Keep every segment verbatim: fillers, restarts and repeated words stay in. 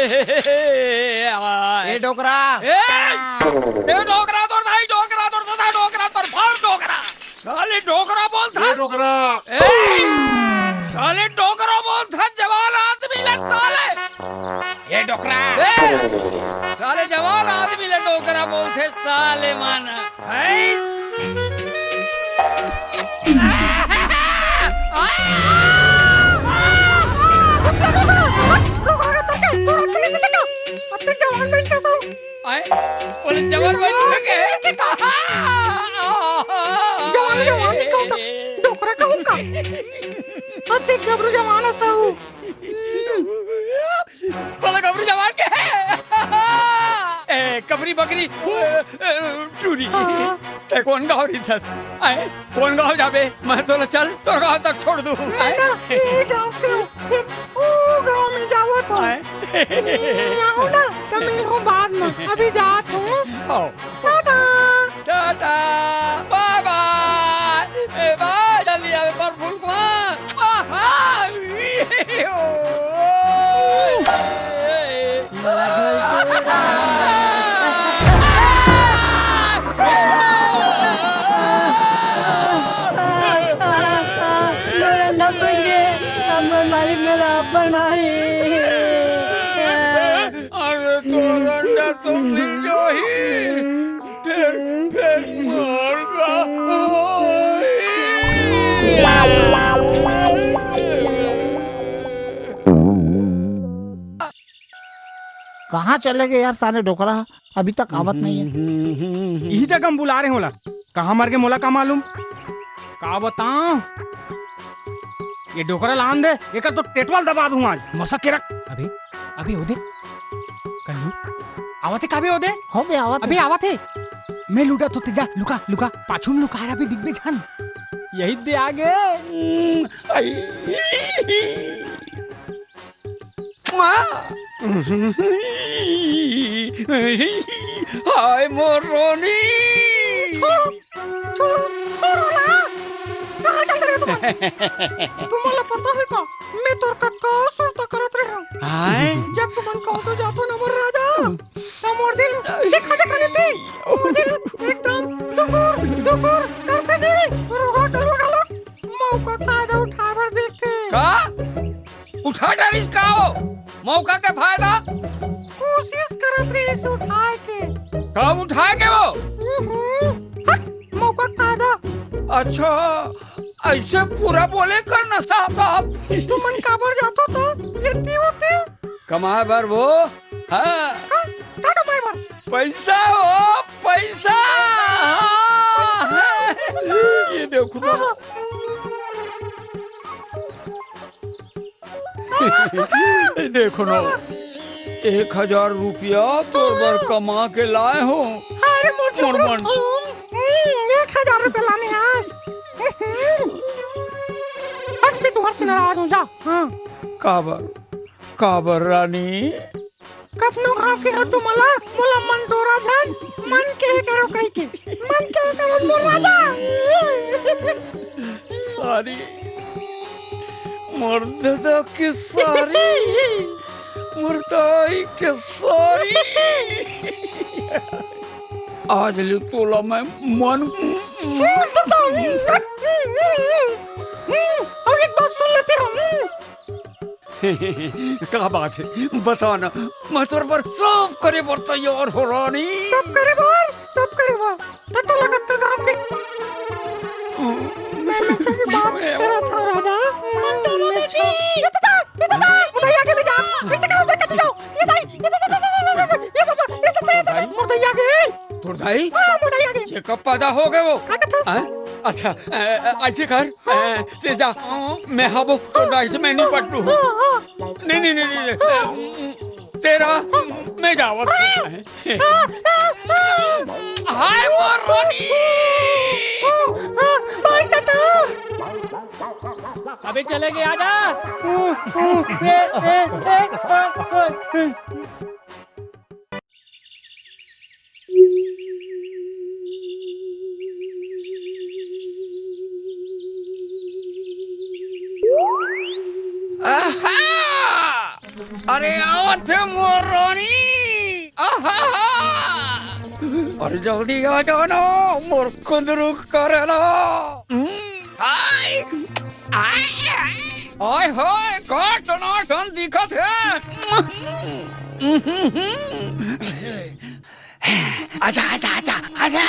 ए, ए, ए, ए, ए, ए, ए, डोकरा। ए, ए, डोकरा तोर दाई, डोकरा तोर दादा, डोकरा तोर बाप, डोकरा। साले डोकरा बोलथस। ए, डोकरा। ए, साले डोकरा बोलथस, जवान आदमी ल साले। ए, डोकरा। ए, साले जवान आदमी ल डोकरा बोलथे, साले मन। हैं? आए, बोले जवान भाई, तू क्या है? जवान, जवान नहीं कहूँ तो डोकरा कहूँ का? अति गबरू जवान हस तू। बोला गबरू जवान के है। ए, कबरी बकरी, ए, ए, टूरी। हाँ। तैं कोन गाँव रहिथस? आए, कोन गाँव जाबे? मैं तोला चल, तोर गाँव तक छोड़ दूँ। आए? ना, ये गाँव से फिर वो गाँव में जावत हूँ। आए? ये आओ ना, तो मैं हूँ बाद में, अभी जात हूँ। आओ। टाटा। टाटा, बाय बाय। ए, बाय, जल्दी आवे पर फुलकुआ। आहा, ई, ओ, ए, ए। मोर अंडा फूट गे, अब मोर मालिक मोला अपन मारी। अरे तोर अंडा तो मिल जाही, फेर, फेर मोर का होही। कहाँ चले गे यार साले डोकरा, अभी तक आवत नहीं है। इही तक हम बुला रहे होला, कहाँ मर गे मोला का मालूम। का बताओ, ये डोकरा लान दे, एकर तो टेटवाल दबा दूं आज। मसक के रख। अबे, अबे ओदे। कल्लू, आवत हे का बे ओदे? हो बे, आवत अबे हे। आवत हे। मैं लुटा तो ते जा, लुका, लुका, पाछू में लुका रहा, अभी दिखबे झन। यही दे आगे। हम्म, आई। माँ। हाय मोर रानी। छोड़ो, छोड़ो, छोड़ो ना। कहाँ जात रहे तुमन? तुमन ला पता हे का? मैं तोर कतका सुरता करत रहे हूँ। हाय। जब तुमन कहो तो जातो ना मोर राजा। तो मोर दिल देखा देखा नहीं थी। मोर दिल एकदम दुकुर, दुकुर करते नहीं। रोगा करो घलो। मौका फायदा उठाए बर देखथे। का? उठा डारिस का वो? मौका के फायदा? कोशिश करत रहिस उठाए के। कब उठाए के वो? हम्म, हट, मौका के फायदा। अच्छा, ऐसे पूरा बोले कर ना साहब, साहब। तुमन काबर जाथो तो? एती ओती। कमाए बर वो? हाँ। का, का कमाए बर? पैसा हो, पैसा। हाँ। ये देखो ना। देखो ना, एक हजार रुपया तोर बर कमा के लाए हो। अरे मोर मोर मन। हम्म, एक हजार रुपया लाने आज। हट, मैं तुमन से नाराज हूँ, जा। हाँ। काबर, काबर रानी? कतनो घाव के हो तुमला, मोला मन डोरा झन, मन के करो कहि के, मन के करो मोर राजा। सारी, मोर ददा के सारी, मोर दाई के सारी। आज ले तोला मैं मन। अउ एक बात सुन ले फेर। का बात हे? बता ना, मैं तोर बर सब करे बर तैयार हो रानी। सब करे बर, सब करे बर। त तोला कतका घाम के मैं लुच्चा के बात करत हंव राजा। मन डोरा बेटी। ये तो था, ये तो था। मोर दाई आगे भी जा। कैसे करो ऊपर कति जाओ? ये दाई, ये दाई, ये दाई, ये दाई, ये दाई, ये दाई, ये दाई, ये दाई, मोर दाई आगे। तोर दाई? हाँ, मोर दाई आगे। ये कब पैदा हो गए वो? का कथस? हैं? अच्छा, अ, अ, ऐसे कर, अ, ते जा, मैं हाबो, तोर दाई से मैं नहीं पटू हूँ। हाँ, हाँ। नहीं, नहीं, नहीं, नहीं, अ, तेरा, मैं जावत हूँ। हाय मोर रानी। अबे चले गए, आजा। आहा! अरे आवत हे मोर रानी। आहा! अरे जल्दी आ जाना, मोर कुंदरू करेला। हम्म, हाय। आय, आय। ओए होए, का टनाटन दिखत हे। आजा, आजा, आजा, आजा।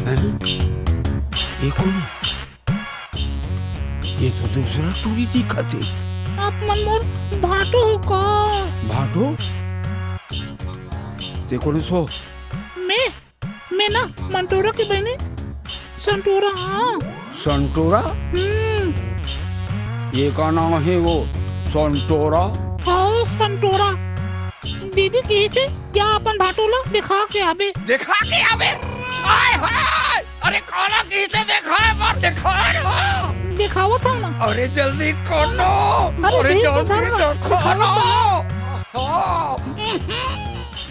हैं? ये कोन? ये तो दूसरा टूरी दिखत हे। आप मन मोर भाटो हो का? भाटो? ते कोन हस? मैं, मैं ना मंटोरा के बहिनी संटोरा, हाँ। संटोरा? हम्म। ये का नाम हे वो, संटोरा? हाँ, संटोरा। दीदी कहिस हे, जा अपन भाटो ला देखा के आबे। देखा के आबे? हाय, हाय! अरे, काला कहिस हे देखा, मत देखा ना। देखावत हूँ ना। अरे, जल्दी कर ना। अरे, अरे, दीदी, जल्दी देखा ना। देखा ना। हाँ।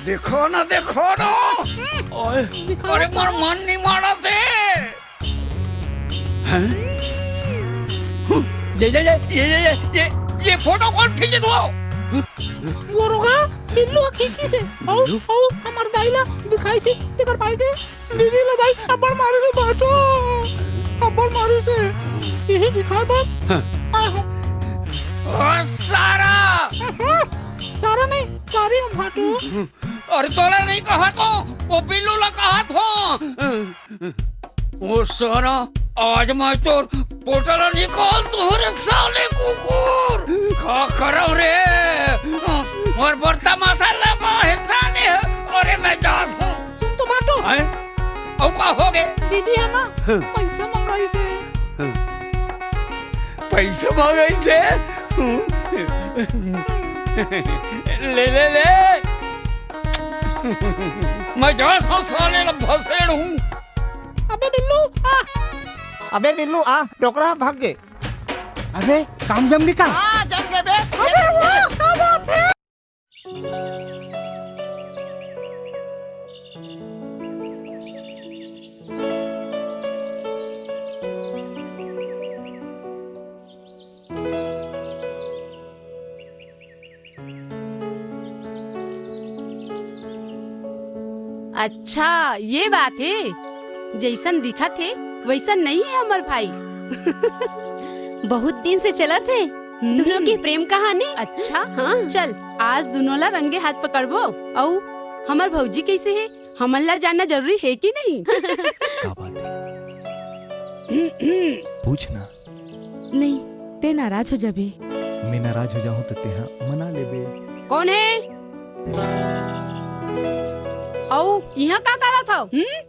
देखा ना, देखा ना। ओए, देखा अरे, ना। मोर मन नहीं मानत हे। हैं? ये, ये, ये फोटो कोन खींचिस हे? वो रोगा, बिल्लू खींचिस हे। अउ, बिल्लू? अउ, हमर दाई ला दिखाइस हे, तेकर पाई के। दीदी ला दाई अब्बड़ मारिस हे भाटो, अब्बड़ मारिस हे। यही दिखाय बर। हाँ। आहो। ओ सारा! सारा नहीं, sorry भाटो। अरे तोला नहीं कहत हों, वो बिल्लू ला कहत हों। ओ सारा, आज मैं तोर पोटा ला निकाल दूँ रे साले कुकुर। का करँव रे? मोर बरता माथा लगा हे साले। अरे मैं जात हूँ। सुन तो भाटो। हैं? अउ का होगे? दीदी हे ना, हाँ। पैसा मंगाइस हे। हाँ। पैसा मंगाइस हे? ले, ले, ले। मैं जात हूँ साले ला भसेड़हूँ। अबे बिल्लू, आ। अबे बिल्लू, आ, डोकरा भाग गे। अबे, काम जम गे का? हाँ, जम गे बे। अबे वाह, का बात हे? अच्छा, ये बात हे। जइसन दिखत हे, वइसन नहीं हे हमर भाई। बहुत दिन से चलत हे हम्म। दुनों के प्रेम कहानी। अच्छा, हाँ। चल, आज दुनों ला रंगे हाथ पकड़बो। अउ हमर भौजी कइसे हे, हमन ला जानना जरूरी हे कि नहीं? का बात हे? पूछ ना। नहीं, ते नाराज हो जाबे। मैं नाराज हो जाहूँ त तेहा मना लेबे। कोन हे? अउ इहाँ का करत हव? हम्म?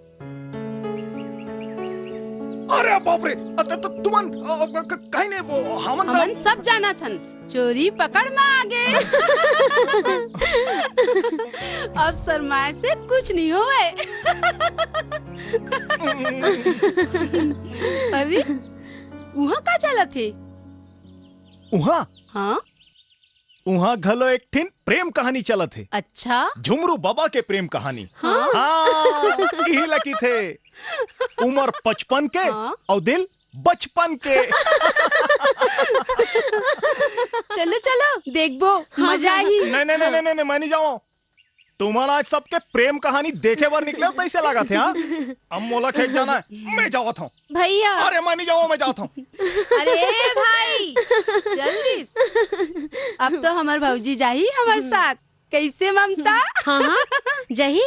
अरे बाप रे, अ, त, त, तुमन, अ, क-, क-, कहीं नहीं, वो, हमन त हमन सब जानत हन, चोरी पकड़ में आ गे। अब शर्माए से कुछ नहीं होवे। अरे, उहाँ का चलत हे? उहाँ? हाँ? उहाँ घलो एक ठिन प्रेम कहानी चलत हे। अच्छा? झुमरू बाबा के प्रेम कहानी। हाँ? हाँ, इही ला कहिथे। उमर पचपन के हाँ? अउ दिल बचपन के। चलो, चलो, देखबो, हाँ, मजा हाँ, आही। नहीं, नहीं, नहीं, नहीं, नहीं, नहीं, मैं नहीं जाऊँ। तुमन आज सबके प्रेम कहानी देखे बर निकले हो, तइसे लागत हे, हाँ? अब मोला खेत जाना हे, मैं जावत हूँ। भैया। अरे, मैं नहीं जाऊँ, मैं जावत हूँ। अरे भाई, चल दिस। अब तो हमर भौजी जाही हमर साथ। कइसे ममता? हाँ, हाँ, जाही।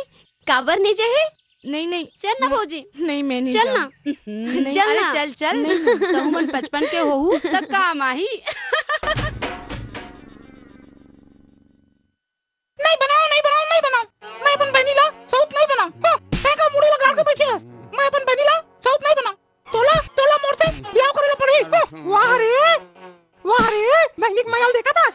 काबर नहीं जाही? नहीं, नहीं। चल ना भौजी। नहीं, मैं नहीं चल जाऊँ। ना। हम्म, नहीं, चल अरे ना। चल, चल। नहीं। तहू मन पचपन के होहू, त काम आही। नहीं बनाओ, नहीं बनाओ, नहीं बनाओ। मैं अपन बहिनी ला सऊत नहीं बनाओ। हाँ, तैं का मुड़ी ला गाड़ के बैठे हस। मैं अपन बहिनी ला सऊत नहीं बनाओ। तोला, तोला मोर से बियाह करे ला पड़ही। हाँ। वाह रे, वाह रे, बहिनी के मया ल देखत हस।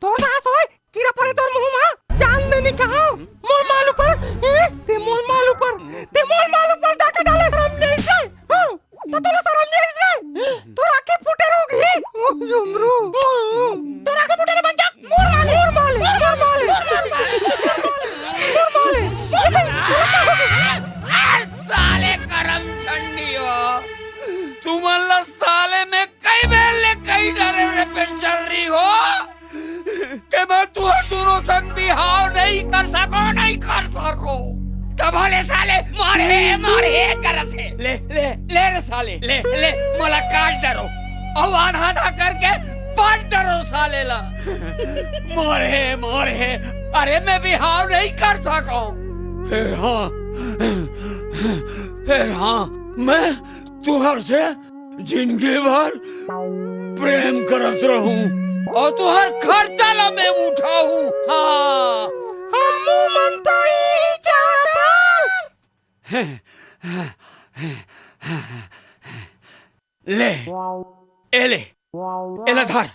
तोर सास होय, कीरा परे तोर मुंह मा। जान दे नहीं कहा, मोर माल ऊपर, ए, ते मोर माल ऊपर, ते मोर माल ऊपर डाका डाले, शरम नहीं से। हाँ। त तोला शरम नहीं आइस रे? तोर आँखी फूटे रहोगी। ओ, झुमरू। तोर आँखी फूटे रे बंजा। मोर माले। मोर माले, मोर माले। मोर माले। मोर माले। अरे साले करम चंडी हो। तुमन ला साले में कई बेर ले भले साले मार हे, मार हे करत हे। ले, ले, ले रे साले, ले, ले, मोला काट डरो। अउ आधा आधा करके बांट डरो साले ला। मार हे, मार हे। अरे मैं बिहाव नहीं कर सकूं। फेर हाँ, फेर हाँ, मैं तुहर से जिंदगी भर प्रेम करत रहूं अउ तुहर खर्चा ला मैं उठाहूं। हाँ। हमू मन तो इही चाहत हन। ले, ए ले, एला धर,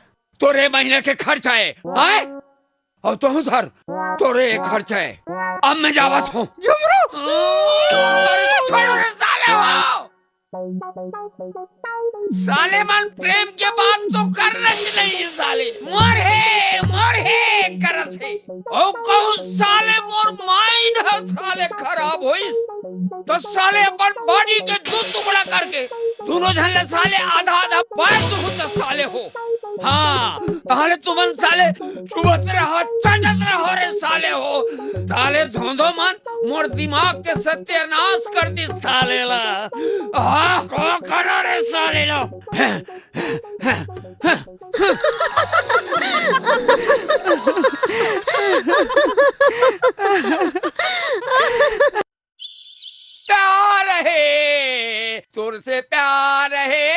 तोर ए महीना के खर्चा ए, आय? अउ तहूं धर, तोर ए खर्चा ए। अब मैं जावत हूं। झुमरू! अरे छोड़ो रे साले हो! साले मन प्रेम के बात तो करना ही नहीं है साले। मोर हे, मोर हे करत हे। अउ कहूं साले मोर mind ह साले खराब होइस, तो साले अपन body के दू टुकड़ा करके दूनों झन ला साले आधा आधा बांट दूहूं त साले हो। हाँ, तहाले तुमन साले चुभत रहो, चाटत रहो रे साले हो। साले धोंधो मन मोर दिमाग के सत्यानाश कर दिस साले ला। आह, का करो रे साले ला। प्यार हे, तोर से प्यार हे,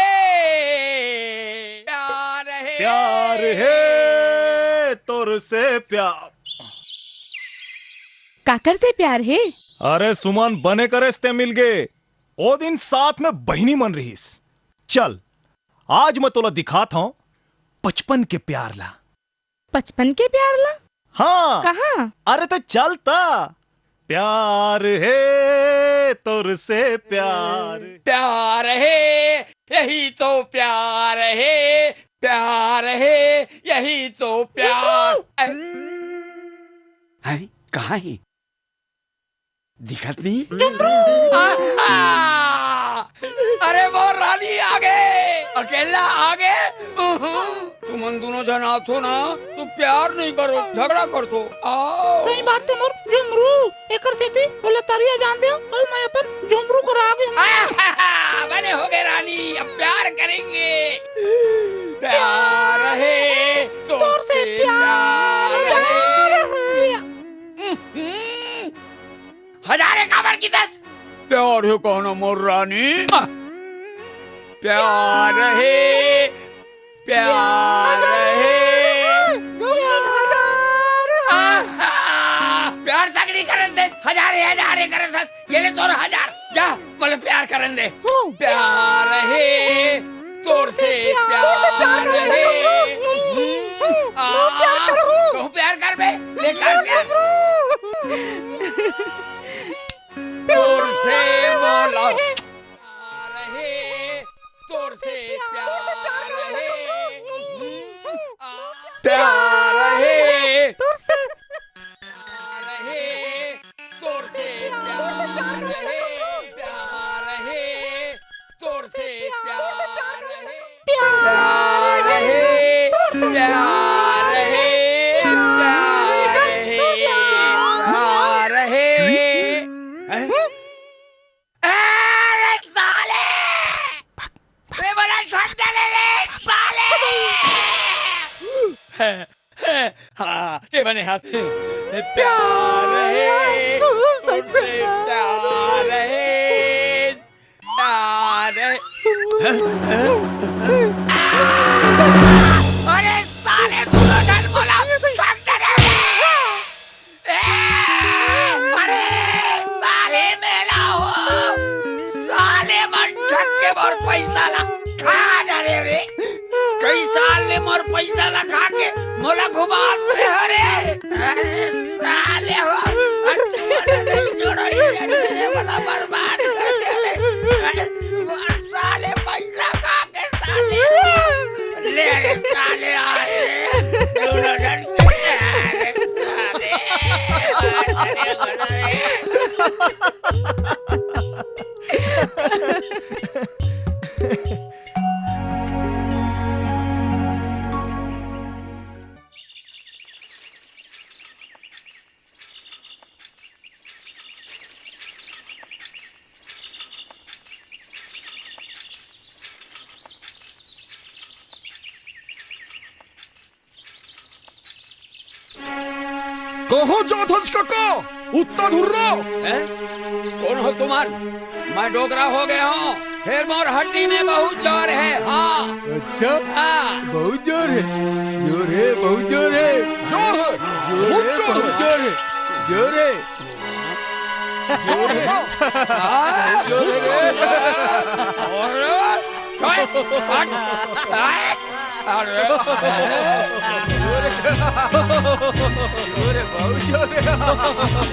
प्यार हे। प्यार हे, तोर से प्यार। काकर से प्यार हे? अरे सुमन, बने करेस ते मिल गे। ओ दिन साथ में बहिनी मन रहिस। चल, आज मैं तोला दिखात हंव बचपन के प्यार ला। बचपन के प्यार ला? हाँ। कहाँ? अरे तो चल ता। प्यार हे तोर से प्यार। प्यार हे, यही तो प्यार हे। प्यार हे, यही तो प्यार। हैं? कहाँ हे? दिखत नहीं? झुमरू! आहा! अरे वो रानी आगे, अकेला आगे। उहुं। तुमन दूनों झन आथो ना, तो प्यार नहीं करो, झगड़ा करथो। आओ। सही बात हे मोर झुमरू। एकर सेती ओला तरिया जान देव अउ मैं अपन झुमरू करा आगे हूँ। आहा! बने हो गए रानी, अब प्यार करेंगे। प्यार हे, तोर से प्यार हे। हम्म। हजारे काबर किथस? प्यार हे कहना मोर रानी। प्यार हे, प्यार हे। आहा! प्यार सगरी करन दे, हजारे हजारे करन दस, ये ले तोर हजार, जा, बोले प्यार करन दे। प्यार हे, तोर से प्यार हे। हम्म, आ, कहूँ प्यार कर बे, ले कर प्यार। तोर से मोला प्यार हे, तोर से प्यार हे। हम्म, आ, प्यार हे, तोर से प्यार हे, तोर से प्यार हे, प्यार हे, तोर से प्यार हे। प्यार हे, प्यार हे, प्यार हे, प्यार हे। हैं? अरे साले! ये बड़ा ठंडा ले रे, साले! हाँ, ये बने हाथ। प्यार हे, तोर से प्यार हे, प्यार हे। अरे साले, दूनों झन मोला समझ नहीं रहे। ए, अरे साले मेला हो, साले मन ठग के मोर पैसा ला खा डारे रे। कई साल ले मोर पैसा ला खा के मोला घुमात रहे हो रे। अरे साले हो, अरे छोड़ो रे, अरे मोला बर्बाद कर दे रे। अरे साले पैसा खा के साले। ले रे साले, आ रे। दूनों झन के, अरे साले। अरे, अरे, अरे। कहाँ जात हस कका? उत्ता धुर्रा। हैं? कोन हो तुमन? मैं डोकरा हो गे हों, फेर मोर हड्डी में बहुत जोर हे। हाँ। अच्छा? हाँ। बहुत जोर हे, जोर हे, बहुत जोर हे। जोर हे, जोर बहुत हे, जोर बहुत हे। जोर हे, जोर हे। जोर हे। हाँ, बहुत जोर हे। अरे, हट, हट। अरे।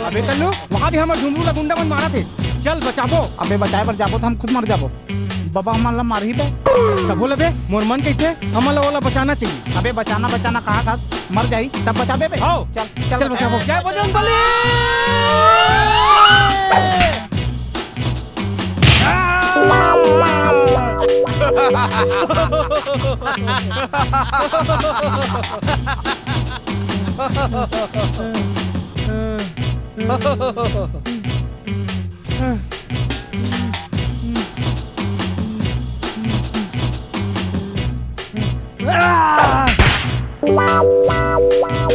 अबे कल्लू, वहाँ भी हमर झुमरू ला गुंडा मन मारत हे। चल बचाबो। अबे बचाए बर जाबो त हम खुद मर जाबो। बाबा हमन ला मारही बे। तभो ले बे, मोर मन कहिथे, हमन ला ओला बचाना चाहिए। अबे बचाना बचाना कहा था, मर जाही तब बचाबे बे। आओ। चल, चल चल बचाबो। जय बजरंग बली।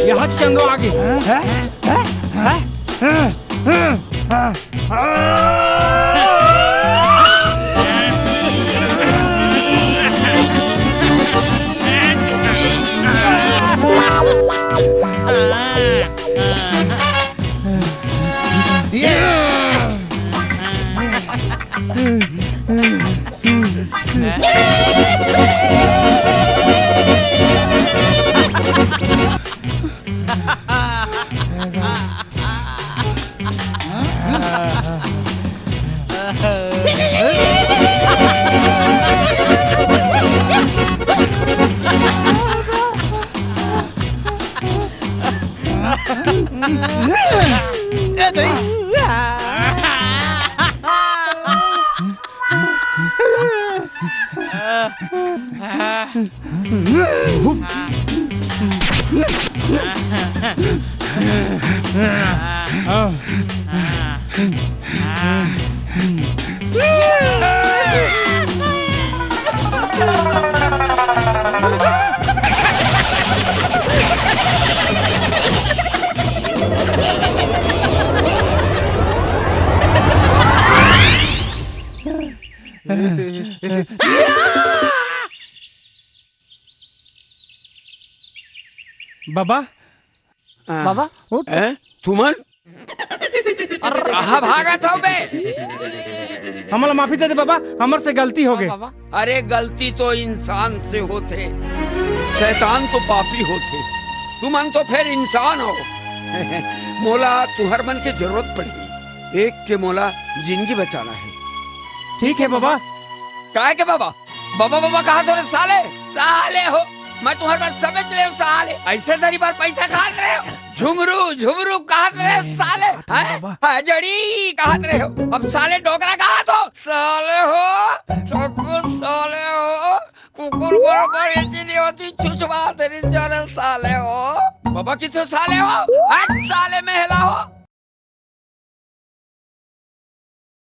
यहाँ चंदो आगे। बाबा, हाँ। बाबा, उठ। हैं? तुमन? अरे। कहाँ भागत हव बे? हमला माफी दे दे बाबा, हमर से गलती हो गे। हाँ, बाबा। अरे, गलती तो इंसान से होथे, शैतान तो पापी होथे, तुमन तो फेर इंसान हो। मोला तुहर मन के जरूरत पड़ही, एक के मोला जिंदगी बचाना हे। ठीक हे बाबा। काय के बाबा? बाबा, बाबा कहा तो रे साले? साले हो, मैं तुम्हारे पास समझ ले हूँ साले। ऐसे तेरी बार पैसा खात रहे हो, झुमरू, झुमरू कहत रहे हो साले, हैं? बाबा। हजड़ी कहत रहे हो, अब साले डोकरा कहा तो? साले हो, सबको साले हो, कुकुर बरोबर ये चीज होती, छुछवा तेरी जरे साले हो। बाबा किसो साले हो? हट साले, महला हो।